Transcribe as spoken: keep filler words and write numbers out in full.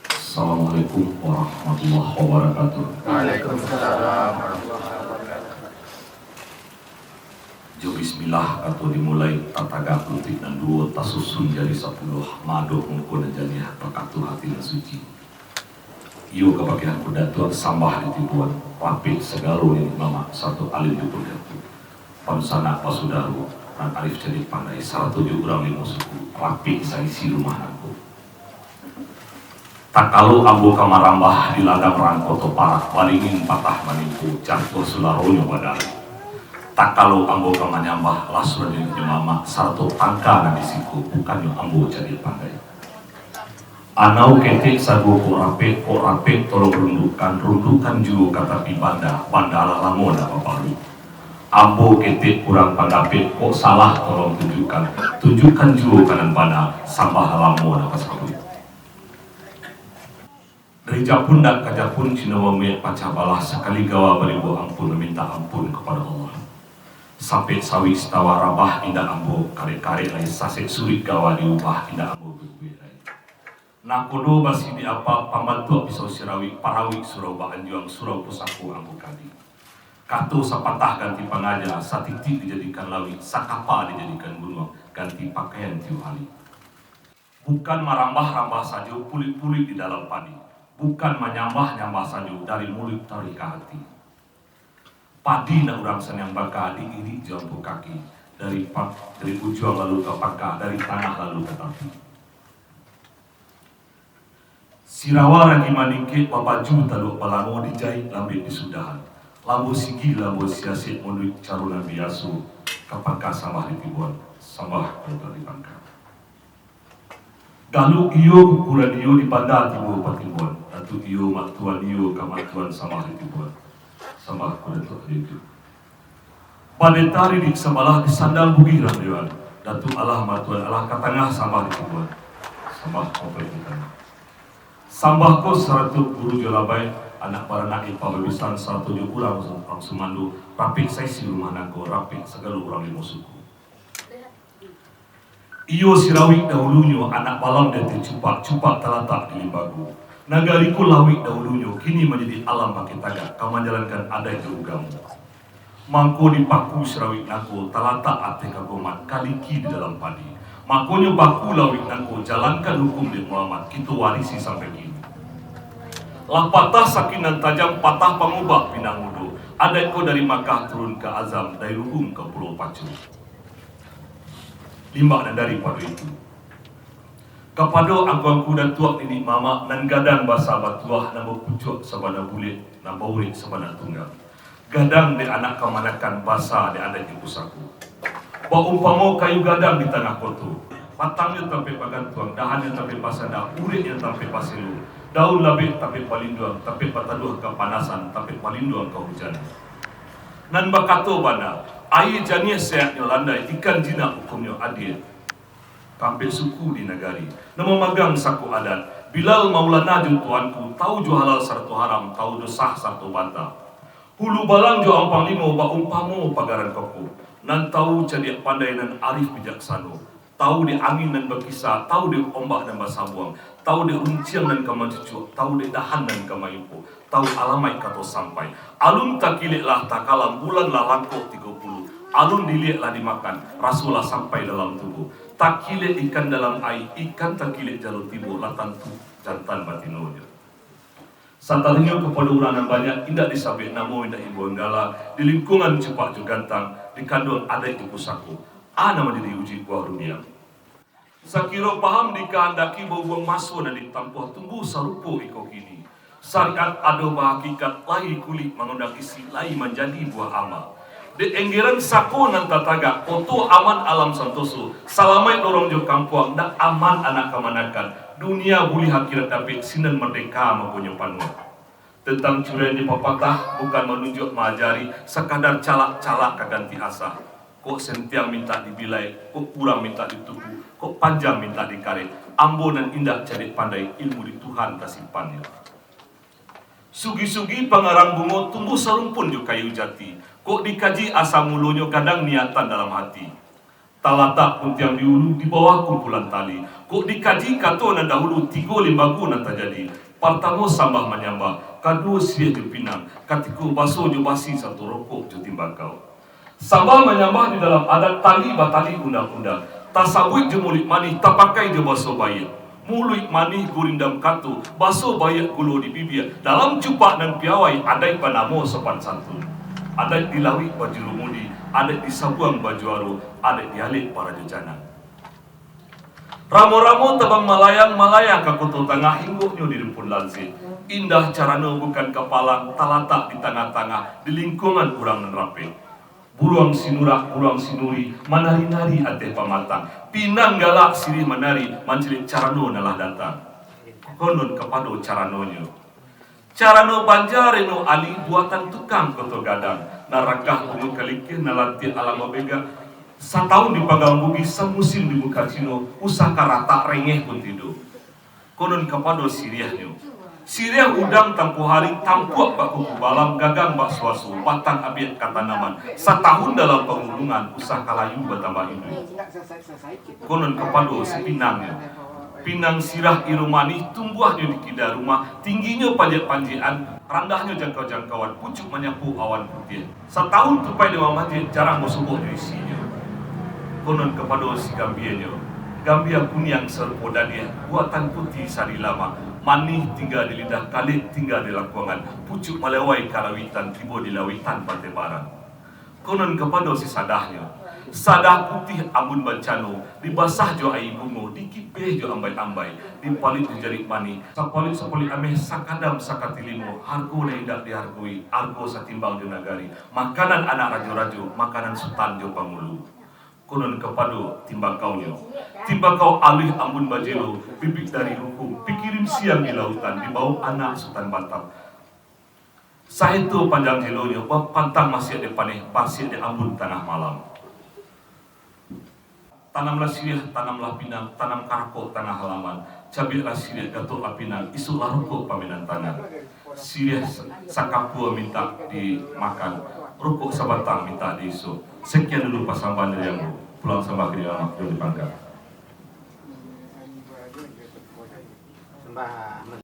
Assalamualaikum warahmatullahi wabarakatuh. Jo bismillah kato dimulai, tatagak lutuik nan duo, tasusun jari sapuluah, mado muko nan janiah, takato hati nan suci. Iyo kabake angku Datuak sambah ditibuan, rapek sagalo niniak mamak, sarato alim jo pun Datuak, pansanak basudaro, nan arif cadiak pandai, sarato jo urang limo suku, rapek saisi rumah nangko. Takalo ambo ka marambah di ladang rang Koto Parak, balingin patah manimpo, jatuah sularonyo badarah. Takalo ambo ka manyambah, lah sudah niniak mamak, sarato pangka nan di siko, bukannyo ambo cadiak pandai. Anau ketek sago kok rapek, kok rapek tolong rundukkan, rundukkan juo ka tapi banda, banda lah lamo ndak baparuik. Ambo ketek kurang pandapek, kok salah tolong tunjukkan, tunjukkan juo ka nan bana, sambah lah lamo ndak basabuik. Dari japun ndak ka japun, Cino mamuek pacah balah, sakali gawa baribu ampun, maminta ampun kapado Allah. Sapek sawik sitawa rabah, indak ambo karek-karek lai, sasek suruik gawa diubah, indak ambo babuek lai. Nakodo basi di apa, pambantuak pisau sirawik, parawik surau baanjuang, surau pusako angku kadi. Kato sapatah ganti pangaja, satitik dijadikan lawik, sakapa dijadikan gunuang, ganti pakaian tiok ari. Bukan marambah-rambah sajo, puluik-puluik di dalam padi. Bukan manyambah-nyambah sajo, dari muluik taruih ka hati. Padi nan urang saniang baka, diirik jo ampu kaki, dari pa-, dari ujuang lalu ka pangka, dari tangah lalu ka tapi. Sirawa ragi maningkek, babaju taluak balango, dijaik lambek disudahan. Lambo sigi, lambo siasek, manuruik caro nan biaso, ka pangka sambah ditibuan, sambah ka Datuak di pangka. Galuk iyo, kukuran iyo, di banda tibo patimbon. Datuak iyo, mak tuan iyo, ka mak tuan sambah ditibuan. Sambah ka Datuak Ajo Ijo. Pandeta didik sabalah, di sandang bugih rang dewan. Datuak alah, mak tuan alah, ka tangah sambah ditibuan. Sambah ka Paik di tangah. Sambah ko sarato guru jo labai, anak baranak ipa babisan, sarato jo urang, urang sumando, rapek saisi rumah nangko, rapek sagalo urang limo suku. Iyo sirawik dahulunyo, anak balam di ateh cupak, cupak talatak di limbago. Nagari ko lawik dahulunyo, kini manjadi alam bakeh tagak, ka manjalankan adaik jo ugamo. Mangko dipaku sirawik nangko, talatak ateh kagomat, kaliki di dalam padi. Makonyo paku lawik nangko, jalankan hukum dek Muhammad, kito warisi sampai kini. Lah patah sakin nan tajam, patah pangubak pinang mudo, adaik ko dari Makkah turun ka Azam, dari Ruhum ka Pulau Pacu. Limbak nan daripado itu, kapado angku-angku datuak niniak mamak nan gadang basa batuah, nan bapucuak sabana bulek, nan baurek sabana tunggang. Gadang dek anak kamanakan, basa dek adaik di pusako. Baumpamo kayu gadang di tangah koto, batangnyo tampek bagantuang, dahannyo tampek basanda, ureknyo tampek baselo, daun labek tampek balinduang, tampek bataduah kapanasan, tampek balinduang ka hujan. Nan bakato bana, aia janiah sehatnyo landai, ikan jinak hukumnyo adil. Kampek suku di nagari, nan mamagang sako adat, Bilal Maulana jo tuanku, tau jo halal sarato haram, tau jo sah sarato banta. Hulu Balang jo Ampang Limo, baumpamo pagaran koko, nan tau cadiak pandai, nan arif bijaksano. Tau dek angin nan bakisa, tau dek ombak nan basabuang, tau dek runciang nan ka mancucuak, tau dek dahan nan ka maimpok, tau alamaik kato sampai. Alun takilek lah takalam, bulan lah langkok tigo puluah. Alun diliek lah dimakan, raso lah sampai dalam tubuah. Takilek ikan dalam aia, ikan takilek jalo tibo, lah tantu jantan batinonyo. Sataruihnyo kapado urang nan banyak, indak disabuik namo, indak imbauan gala, di lingkungan cupak jo gantang, di kanduang adaik jo pusako, a nan manjadi ujuik buah rundiang. Sakiro paham dikahandaki, baubuang maso nan ditampuah, tumbuah sarupo iko kini. Syariat ado bahakikat, lai kulik mangundang isi, lai manjadi buah amal. Dek enggeran sako nan tatagak, koto aman alam santoso, salamaik lorong jo kampuang, ndak aman anak kamanakan, dunia buliah akhirat dapek, sinan mardeka makonyo panuah. Tantang curang di papatah, bukan manunjuak maajari, sakadar calak-calak ka ganti asa. Kok sentiang mintak dibilai, kok kurang mintak dituku, kok panjang mintak dikarek. Ambo nan indak cadiak pandai, ilmu di Tuhan tasimpannyo. Sugi-sugi pangarang bungo, tumbuah sarumpun jo kayu jati. Kok dikaji asa mulonyo, gadang niatan dalam hati. Talatak puntiang di ulu, di bawah kumpulan tali. Kok dikaji kato nan dahulu, tigo limbago nan tajadi. Partamo sambah manyambah, kaduo siriah jo pinang, katiko baso jo basi sato rokok jo timbakau. Sambah manyambah di dalam adat tali batali undang-undang, tasabuik jo muluik manih, tapakai jo baso baiak. Muluik manih gurindam kato, baso baiak gulo di bibia, dalam cupak nan piawai, adaik banamo sopan santun. Adaik di lauik bajurumudi, adaik di sabuang bajuaro, adaik di alek barajo janang. Ramo-ramo tabang malayang, malayang ka Koto Tangah, hinggoknyo di Rumpun Lansik. Indah carano bukan kapalang, talatak di tangah-tangah, di lingkuangan urang nan rapek. Buruang sinurak, buruang sinuri, manari-nari ateh pamatang. Pinang galak siriah manari, mancaliak carano nan lah datang. Konon kapado caranonyo. Carano banja reno ali buatan tukang Koto Gadang, nan ragah bungo kalikih, nan lantiak alam babegak. Satahun di Panggang Bugih, samusim di Muka Cino, usah karatak rengeh pun tido. Konon kapado siriahnyo. Siriah udang tampuah ari, tampuak bak kuku balam, gagang bak suaso, batang abiak katanaman, satahun dalam pangulungan, usah kalayu batambah iduik. Konon kapado si pinangnyo. Pinang sirah iro manih, tumbuahnyo di kida rumah, tingginyo panjek-panjekan, randahnyo jangkau-jangkauan, pucuak manyapo awan putiah. Satahun tupai di Wan Majik, jarang basuboh jo isinyo. Konon kapado si gambianyo, gambia kuniang sarupo dadiah, buatan putiah sari lamak, manih tingga di lidah, kalek tingga di langkuangan, pucuak malewai ka lawitan, tibo di lawitan Pantai Barat. Konon kapado si sadahnyo, sadah putiah Ambun Bancano, dibasah jo aia bungo, dikipeh jo ambai-ambai, dipaluik jo jarik manih, sapaluik-sapaluik ameh, sakadam sakati limo, hargo nan indak dihargoi, hargo satimbang jo nagari, makanan anak rajo-rajo, makanan sutan jo pangulu. Konon kapado timbakaunyo, timbakau aluih Ambun Bajelo, bibik dari Ruko, pikirin siang di lautan, dibao anak Sutan Batam. Saheto panjang jelonyo, bapantang masiak dek paneh, basiak dek ambun tangah malam. Tanamlah siriah, tanamlah pinang, tanam karakok tangah halaman, cabiaklah siriah, gatoklah pinang, isuklah rokok pamenan tangan. Siriah sa-, sakapua mintak dimakan, rokok sabatang mintak diisok. Sekian dulu pasambahan dari ambo. Pulang sambah ka Dima Makmur di Pangka. Sambah.